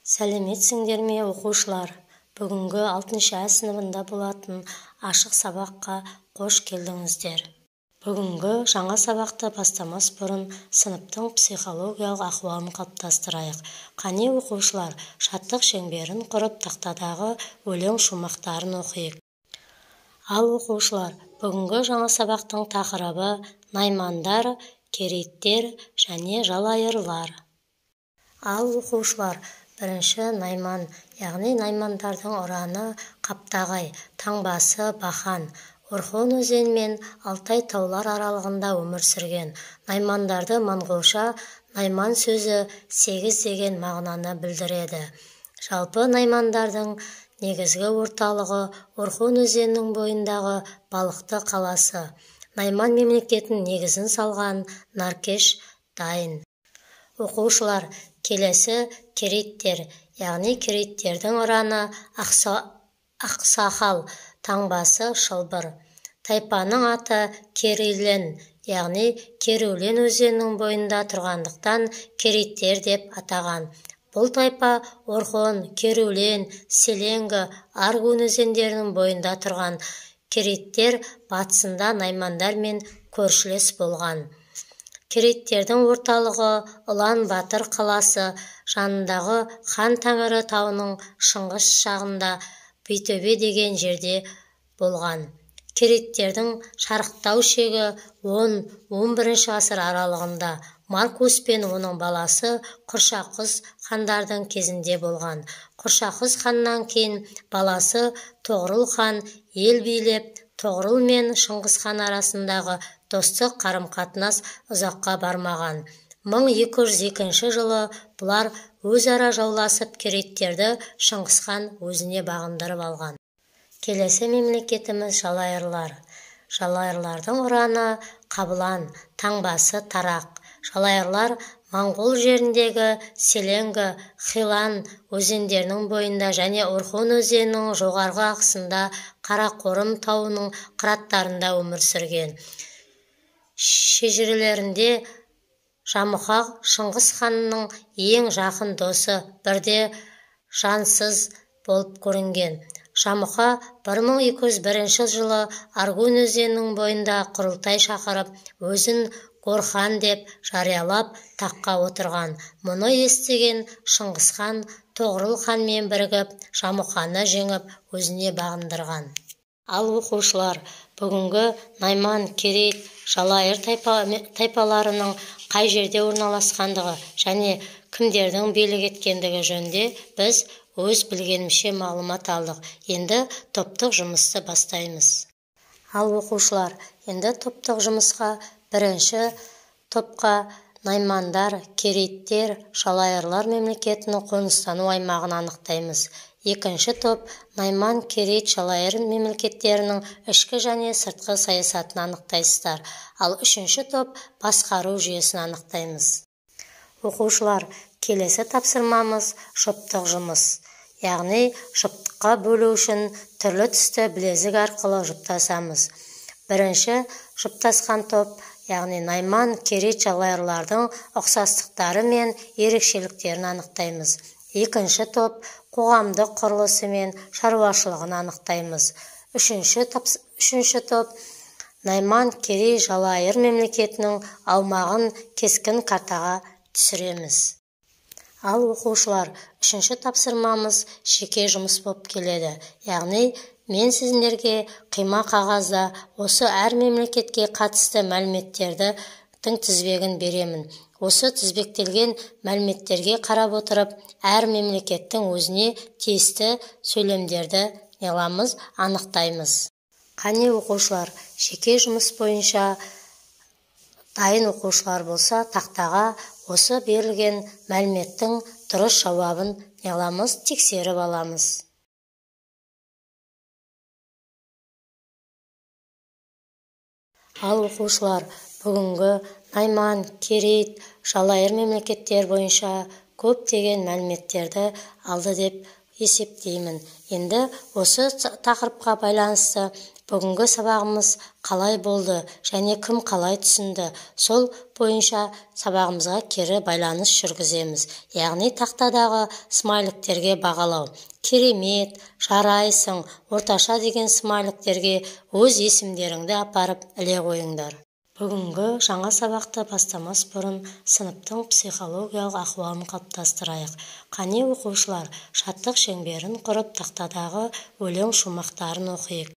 Сәлеметсіңдер ме, оқушылар! Бүгінгі 6-А сыныбында болатын ашық сабаққа қош келдіңіздер. Бүгінгі жаңа сабақты бастамас бұрын сыныптың психологиялық ахуалын қалыптастырайық. Қане, оқушылар, шаттық шеңберін құрып, тақтадағы өлең шумақтарын оқиық. Ал, оқушылар, бүгінгі жаңа сабақтың тақырыбы наймандар, керейттер және жалайырлар. Ал, оқушылар, бірінші найман, яғни наймандардың ұраны Қаптағай, таңбасы Бахан. Орхон өзені мен Алтай таулар аралығында өмір сүрген. Наймандарды моңғолша найман сөзі 8 деген мағынаны білдіреді. Жалпы наймандардың негізгі орталығы Орхон өзенінің бойындағы Балықты қаласы. Найман мемлекетінің негізін салған Наркеш Дайн. Оқушылар, келесі керейттер, яғни керейттердің ұраны Ақсақал, таңбасы Шылбыр. Тайпаның аты Керейлен, яғни Кереулен өзенінің бойында тұрғандықтан керейттер деп атаған. Бұл тайпа Орхон, Кереулен, Селенгі, Аргун өзендерінің бойында тұрған. Керейттер батысында наймандармен көршілес болған. Керейттердің орталығы Ұлан Батыр қаласы жанындағы Хан Тәңірі тауының шыңғыс жағында Битөбе деген жерде болған. Керейттердің шарықтау шегі 10-11 ғасыр аралығында Маркус пен оның баласы Құршақұз хандардың кезінде болған. Құршақұз ханнан кейін баласы Тоғрул хан ел билеп, Тоғрул мен Шыңғыс хан арасындағы достық қарым-қатынас ұзаққа бармаған. 1202 жылы бұлар өзара жауласып, керейттерді Шыңғыс хан өзіне бағындырып алған. Келесі мемлекетіміз жалайырлар. Жалайырлардың ұраны Қабылан, таңбасы Тарақ. Жалайырлар Моңғол жеріндегі Селенгі, Хилан өзендерінің бойында және Орхон өзенінің жоғарғы ағысында Қарақорым тауының қыраттарында өмір сүрген. Шежірелерінде Жамұха Шыңғыс ханның ең жақын досы, бірде жансыз болып көрінген. Жамұха 1201 жылы Аргун өзенінің бойында құрылтай шақырып, өзін Горхан деп жариялап, таққа отырған. Мұны естіген Шыңғыс хан Тоғрул ханмен бірігіп, Жамұханы жеңіп, өзіне бағындырған. Ал, оқушылар, бүгінгі найман, керейт, жалайыр тайпаларының қай жерде орналасқандығы және кімдердің билік еткендігі жөнінде біз өз білгенімізше мағлұмат алдық. Енді топтық жұмысты бастаймыз. Ал, оқушылар, енді топтық жұмысқа бірінші топқа наймандар, керейттер, жалайырлар мемлекетінің қоныстану аймағын анықтаймыз. Екінші топ найман, керейт, жалайыр мемлекеттерінің ішкі және сыртқы саясатын анықтайсыздар. Ал үшінші топ басқару жүйесін анықтаймыз. Оқушылар, келесі тапсырмамыз жұптық жұмыс. Яғни жұптыққа бөлу үшін түрлі түсті білезік арқылы жұптасамыз. Бірінші жұптасқан топ, яғни найман, керейт, жалайырлардың ұқсастықтары мен ерекшеліктерін анықтаймыз. Екінші топ қоғамдық құрылысы мен шаруашылығын анықтаймыз. Үшінші топ найман, керей, жалайыр мемлекетінің аумағын кескін картаға түсіреміз. Ал, оқушылар, үшінші тапсырмамыз жеке жұмыс болып келеді. Яғни мен сіздерге қима қағазда осы әр мемлекетке қатысты мәліметтердің тізбегін беремін. Осы тізбектелген мәліметтерге қарап отырып, әр мемлекеттің өзіне тиісті сөйлемдерді неғыламыз, анықтаймыз. Қане, оқушылар, жеке жұмыс бойынша дайын оқушылар болса, тақтаға осы берілген мәліметтің дұрыс жауабын неғыламыз, тексеріп аламыз. Ал, оқушылар, бүгінгі найман, керейт, жалайыр мемлекеттер бойынша көптеген мәліметтерді алды деп есептеймін. Енді осы тақырыпқа байланысты Бүгінгі сабағымыз қалай болды және кім қалай түсінді, сол бойынша сабағымызға кері байланыс жүргіземіз. Яғни тақтадағы смайликтерге бағалау. Керемет, жарайсың, орташа деген смайликтерге өз есімдеріңді апарып іле қойыңдар. Бүгінгі жаңа сабақты бастамас бұрын сыныптың психологиялық ахуалын қалыптастырайық. Қане, оқушылар, шаттық шеңберін құрып, тақтадағы өлең шумақтарын оқиық.